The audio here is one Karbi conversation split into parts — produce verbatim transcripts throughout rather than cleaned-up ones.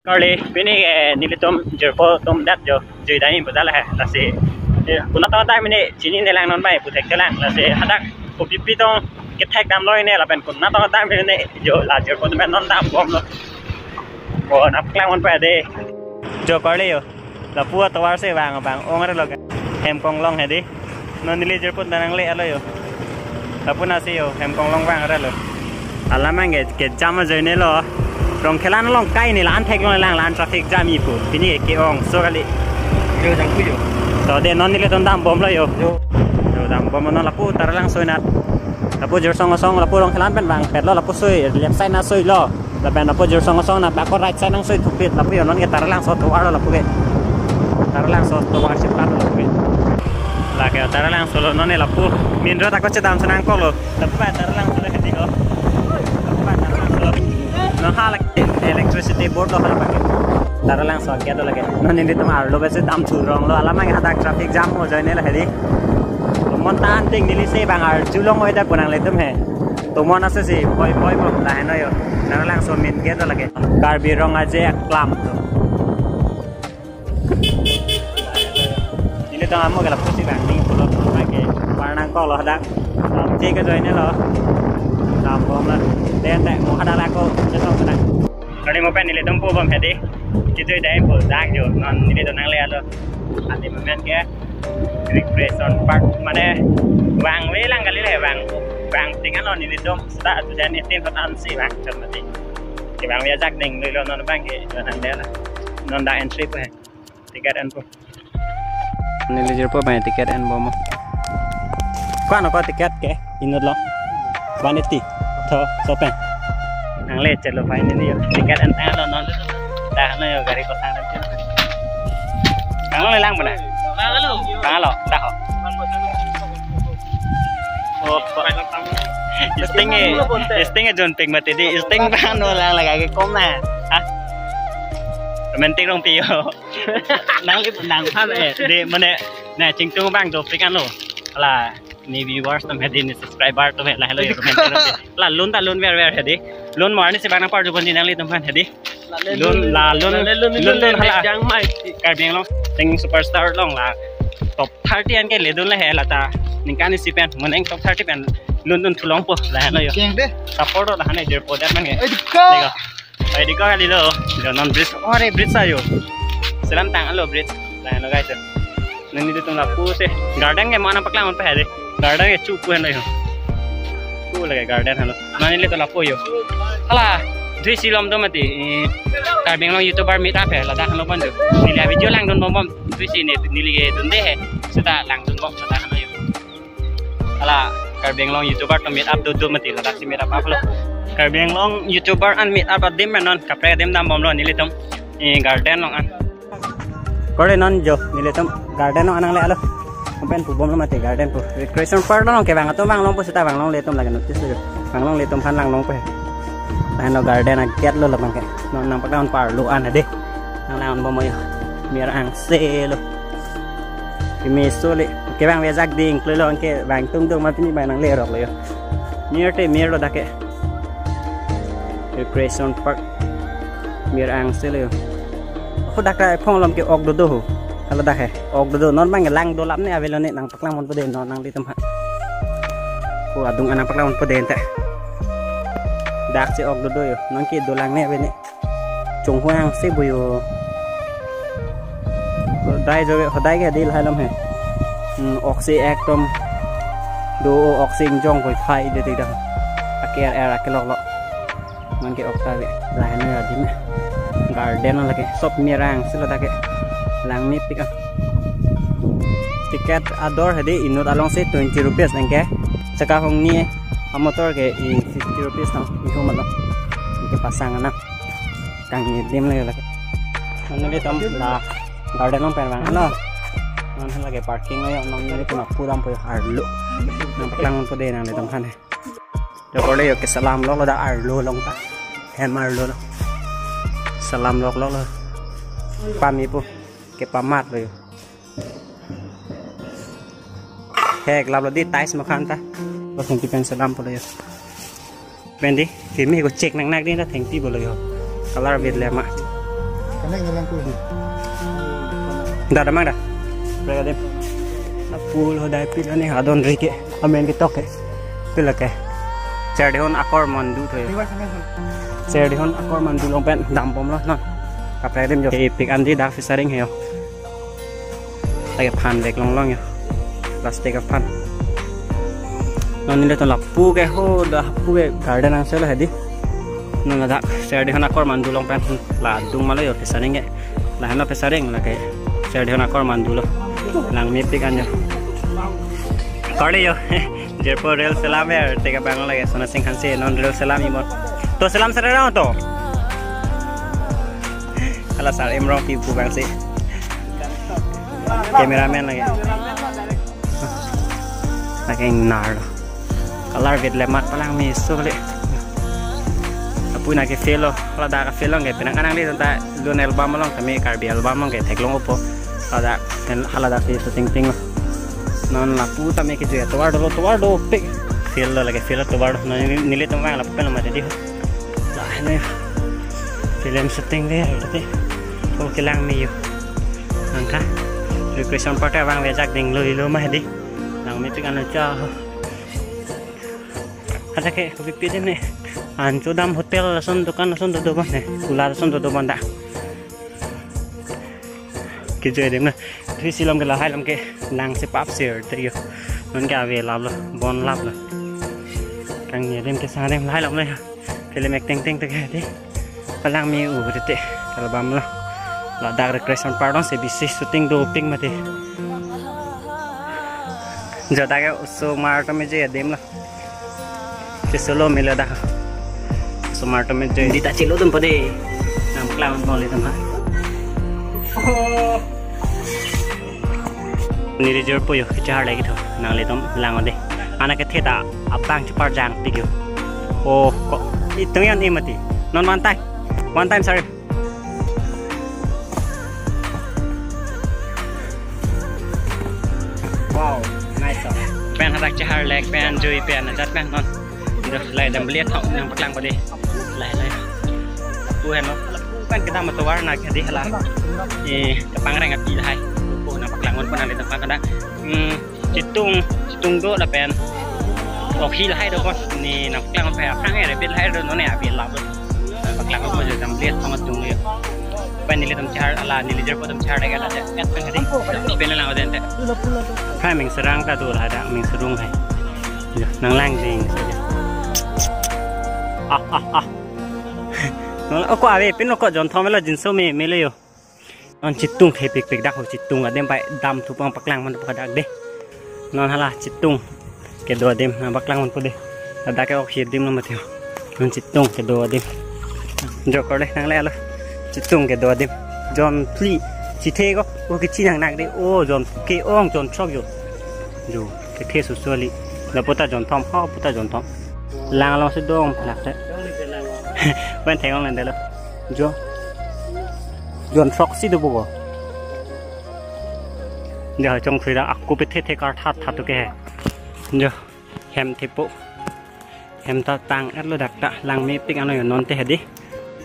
Kali pini, eh, nelitum jirpo atum dak jo jui dai pu dala he. Lasi, eh, konat tong dam ne chinine lang, non bai pu thekthelang. Lasi hadak kopi pi tong kethek damlo ne, lapen konat tong dam ne jo la jirpo atum non dambomlo. Bo nangpaklang ponpo dei. Jo kali jo. Lapu atovar si vang vang ong relo ke. Hem konglong hedi. Non neli jirpo ta nangle-etlo jo. Lapu nasi jo, hem konglong vang relo. Alam angke kejam ajoine lo. Rongkhelan along kai ne la-an theklong lang, la-an traffic jam ipu. Pini ke-ongso kali. Jo jangku jo. To dei, non nelitum dambomlo jo. Jo. Jo dambom non lapu Taralangso anat. Lapu Jirsong Asong, lapu Rongkhelan pen vangpetlo, lapu soi left side na soilo. Lapen lapu Jirsong Asong na bak ko right side nang soi thukpit, lapu jo non ke Taralangso atovar lo lapu ke. Taralangso atovar si plat lo lapu ke. Lake Taralangso lo, non ne lapu main road ako chedam si nangkoklo. Lapu ba Taralangso lo hedi ko. Lapu ba Taralangso lo. Non hala ke electricity board lo hala ba ke. Taralangso ke do lake. Non nelitum arlo besi dam thuronglo. Alam angke hadak traffic jam ajoine la hedi. Tomon ta anting neli si vang arjulong oi dak pu nanglitum he. Tomon ase si, boi boi bom lahenlo jo. Taralangso main gate lake. Karbi Rong Aje aklam to. Nelitum amo ke lapu si vang ni pulo pulo lake. Par nangkoklo hadak. Che ke ajoine lo. Dambomlo. Den dai mo hadak lako. Chetong hadak. Kali mo pen nelitum pubom hedi. Kejui dai pu dak jo. Non nelitum nangle-etlo. Ati momen ke. Recreation Park, mane vangve lang kali le, vang, vang tingan lo nelitum seta two thousand eighteen patan si vang chot mati. Kevangve ajak ning lo non abang ke, non ande la. Non dak entry pu he. Ticket enpo. Neli jirpo abang ticket enbom. Ko-an ko ticket ke? Inut lo. One eighty. To, sopen. Nangle-etlo pai neli jo. Ticket entanglo non. Dah no jo gari kosong dan. Nanglong lang mana? Nanglong. Nanglong. Dah ho. Oh. Sting e, sting e jon pek mati dei, sting ba no lang lagi ke kom na. Ha? Romantic rong pi jo. Nangli nangphan e. Dei mane na chingtung abang dopik anlo. Hala. Ne viewers atum hedi, ne subscriber atum he, lahelo jo comment atum he. La lun ta lun ver ver hedi. Lun mo arni si bang nangpar jubon di nanglitum aphan hedi. Lun la lun, lun lun lun hala. Jang mai. Karbi Anglong sing superstar along la top thirty anke ledun le he lata. Ningkan isi pen, mo neng top thirty pen lun dun thulongpo lahelo jo. Cheng dei. Support lahane jirpo dat man ke. Oi, dikko. Dikko. Oi, dikko kali lo. Jo non bridge. Ore bridge ajo. Selam tanglo bridge. Lahelo guys. Non nelitum lapu si garden ke mo nangpaklang ponpo hedi. Garden ke chupu henlo jo. Chu lake garden henlo. Non nelitum lapu jo. Hala, dui si lom do mati. Eh, Karbi Anglong YouTuber meet up he, ladak henlo pon jo. Neli video langdun bom bom. Dui si ne, neli ke dunde he. Seta langdun bom seta henlo jo. Hala, Karbi Anglong YouTuber atum meet up do do mati, ladak si meet up aplo. Karbi Anglong YouTuber an meet up adim non kaprek adim dambomlo nelitum. Eh, garden along an. Kore non jo, nelitum garden along nangle-etlo. Mo pen pubomlo mati garden pu. Recreation park along ke vang atum vanglongpo seta vanglongle atum lake notice lo jo. Vanglongle atum aphan langlongpo he. Lahenlo garden a-gate lo labang ke. Non nangpaklang parlo an hedi. Nanglang bom jo. Mir angse lo. Kemeso le. Kevangve ajak ding klelo anke vang tungtung ma pini bang nangleroklo jo. Mir te mir lo dak ke. Recreation park. Mir angse lo jo. Ho dak ta phong along ke ok dodo ho. Hala dak he. Ok dodo. Non bang lang dolap ne avelo ne nangpaklang ponpo dei non nanglitum aphan. Ko adung an nangpaklang ponpo dei ante. Dak si ok dodo jo. Non ke dolang ne ave ne. Chunghu angse pu jo. Hodai jo, hodai ke dei lahai lom he. Hmm, ok si ekdom. Do ok si ingjong koi phai dei dei dang. Aker er akelok lo. Non ke ok ta ave. Lahai no adim. Garden lake. Sop mir angse lo dak ke. Langmepik ah. Ticket ador hedi inut along si twenty rupees anke. Chakahong ni amotor ke i fifty rupees nang. Iho malo. Anke pasang nang. Kangni adim lake lake. Non nelitum la garden along pen vanglo. Non lake parking lo jo, non nelitum lapu dampo jo arlo. Nangpaklang ponpo dei nanglitum aphan he. Jo kore jo keselam loklo dak arlo along ta. Hem arlo lo. Selam lokloklo. Pame pu. Kepamatlo jo. Hek laplo dei tiles makhan ta. Bos nangki pen selam pulo jo. Pen dei, kimi ko check nang nak dei ta thengpi pulo jo. Color bit le ma. Da, damang da. Pre adim. Lapu lo dai pik ani adon rike. Amen ketok ke. Pik lake. Cherdihun Akor Mandu tho. Cherdihun Akor Mandu along pen dambomlo non. Kaprek adim jo. Ke pik andi dak fishery he yo. Lake phan vek longlong yo. Plastic aphan. Non nelitum lapu ke ho, da lapu ke garden angselo hedi. Non ladak Cherdihun Akor Mandu along pen la adung malo yo fishery ke. Lahenlo fishery lake Cherdihun Akor Mandu lo. Langmepik an yo. Kor-le yo. Jirpo reel selam er, teka bang lake Sona Singh Hanse non reel selam imor. To selam sararang to. Hala Sar-im Rongpi pu bang si. Cameraman lake. Lake ingnar lo. Color vet le mat palangme so le. Apuna ke fail lo, ladak ke fail lo ke penang kanang le ta lun album along tame Karbi album along ke theklong opo. Ladak pen haladak si shooting ting lo. Non lapu tame ke jui tovar dolo, tovar dopik. Fail lo lake fail lo tovar do. Non neli, nelitum vang lapu pen lo mati di. Lah ini film shooting dei, berarti. Oh, kelangme yo. Nangka recreation park abang vejak dinglo ilo mah di. Langmepik an cha. Ada ke kopi pidin ne. Ancho dam hotel ason dukan ason dodo ban ne. Kula ason dodo ban da. Kejoi adim na. Thui silom ke lahai lam ke lang si pap sir te yo. Non ke ave lap lo, bon lap lo. Kangni adim ke sang adim lahai lam lo yo. Film acting ting te ke di. Palangme u te te. Album lo. Ladak recreation park along si bisi shooting dopik mati. Jada ke osomar tame je adim lo. Che solo melo dak. Osomar tame je. Di ta chelo dum pade. Nangpaklang bom nelitum ha. Neli jirpo yo, kechehar lake tho. Nanglitum lang-o dei. Ana kethe ta abang cheparjang pik yo. Oh, ko. Itung yan imati. Non one time. One time, sorry. Wow, nice shot. Pen hadak chehar lek pen jui pen ajat pen non. Ido lai dam beliat thong nangpaklang pade. Lai lai. Pu henlo. Pen kedam tovar na ke di hala. Eh, kepangreng api lahai. Pu nangpaklang pon pon nangli tangpang kada. Hmm, chitung, chitung do lapen. Okhi lahai do kon. Ne nangpaklang pon aphrang e rebit lahai do non ne api lap. Paklang ko jo dam beliat thong atung yo. Pen nelitum chehar ala neli jirpo atum chehar lake ala je. Et pen hadi. Pen lang aden te. Hai ming serang ta dur hada ming serung hai. Ya, nang lang ding saja. Ah ah ah. Nol oko ave pin oko jon thom lo jinso me mele yo. Non chitung thepik pik dak ho chitung adim pai dam thupang paklang man padak de. Non hala chitung kedo adim nangpaklang man pade. Ladak ke okhi adim lo mati ho. Non chitung kedo adim. Jo kor le nang le alo. Chitung kedo adim. Jon phli chithe ko. O kechi nang nak de. O jon ke-ong jon throk yo. Jo kethe susu ali. Lapu ta jon thom ho pu ta jon thom. Lang along si dong phak te. Pen theng-ong nang de lo. Jo. Jon throk si do bo. Ja chong sira aku pe the the kar that that ke. Ja hem thepo. Hem ta tang-et lo dak ta langmepik ano yo non te hadi.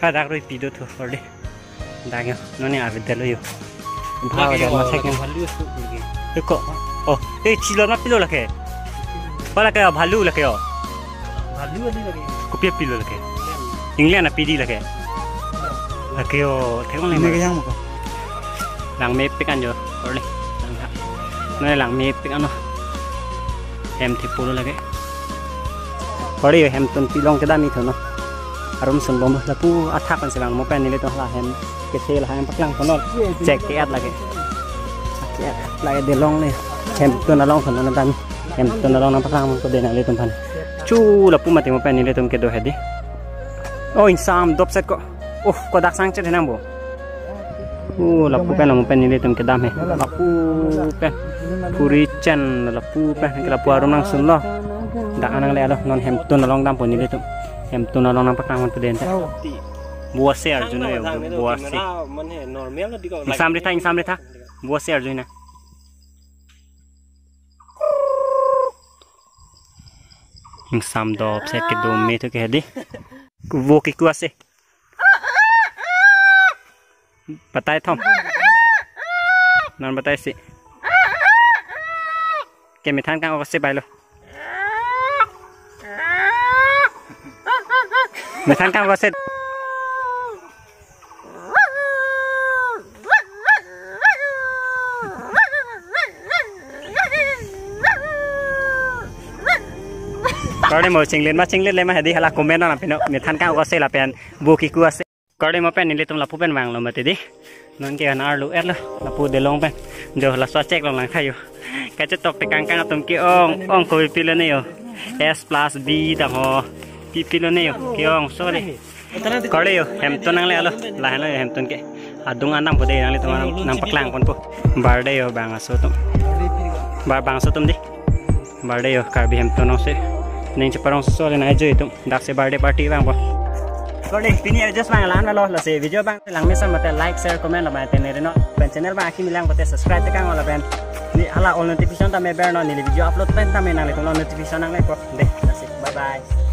Hadak rui pido thu hor de. Dak yo non ya avid lo yo. Bha da ma thek yo. Bhalu su ke. Eko. Oh, eh chilo na pilo lake. Pala ke bhalu lake yo. Bhalu ani lake. Kopi apilo lake. England api di lake. Lake yo, thek-ong le. Ini ke yang mo ko. Langmepik an jo. Orle. Langha. Nai langmepik ano. Hem thepo lo lake. Ori yo hem tun pilong kedam ithono. Arum sun bom lapu athak an selang mo pen nelitum la hem. Kethe la hem paklang kono. Check ke-et lake. Ke-et lake de long le. Hem tun along kono na dam. Hem tun along nangpaklang ko de nanglitum aphan. Chu lapu mati mo pen nelitum kedo hadi. Oh, ingsam dopset ko. Oh, kodak sangchet henang bo. Oh, lapu pen mo pen nelitum kedam he. Lapu pen. Puri chen lapu pen. Ke lapu arum nangsun lo. Dak anang le alo non hem tun along dampo nelitum. Hem tun along nangpaklang man puden ta. Buase arjuno ya, buase. Ingsam ritha, ingsam ritha. Buase arjuno. Ingsam dopset kedo me thu ke hadi. Kuvo ke kuase. Batai thom. Non batai isi. Ke methan kang-ok ase bai lo. Methan kang-ok ase. Kardom mo, chinglet ma chingletle ma hedi hala comment nangpinon. Methan kang-ok ase lapen bu kiku ase. Kardom mo pen nelitum lapu pen vanglo mati di. Non ke an arlo erlo lapu delong pen. Jo laso chek long lang thayo. Kachetok te kangkang atum ke-ong ong ko pipilone ho. S plus B dang ho. Pipilone ho. Ke-ong so le. Kardom ho, hemtun nangle alo. Lahenlo hemtun ke. Adung anam po de nanglitum nangpaklang ponpo. Bar de ho bang aso atum. Bar bang aso atum di. Bar de ho Karbi hemtun nong se. Ning cheparong so le nai jo itum. Dak si birthday party vangpo. Kardom, pini adjust vang la-an lo, lasi video abang langmesen mate like, share, comment lapen te neri no. Pen channel abang akimi lang mate subscribe te kang lapen. Ne hala all notification tame bernon, neli video upload pen tame nanglitum notification nanglepo. De, lasi. Bye bye.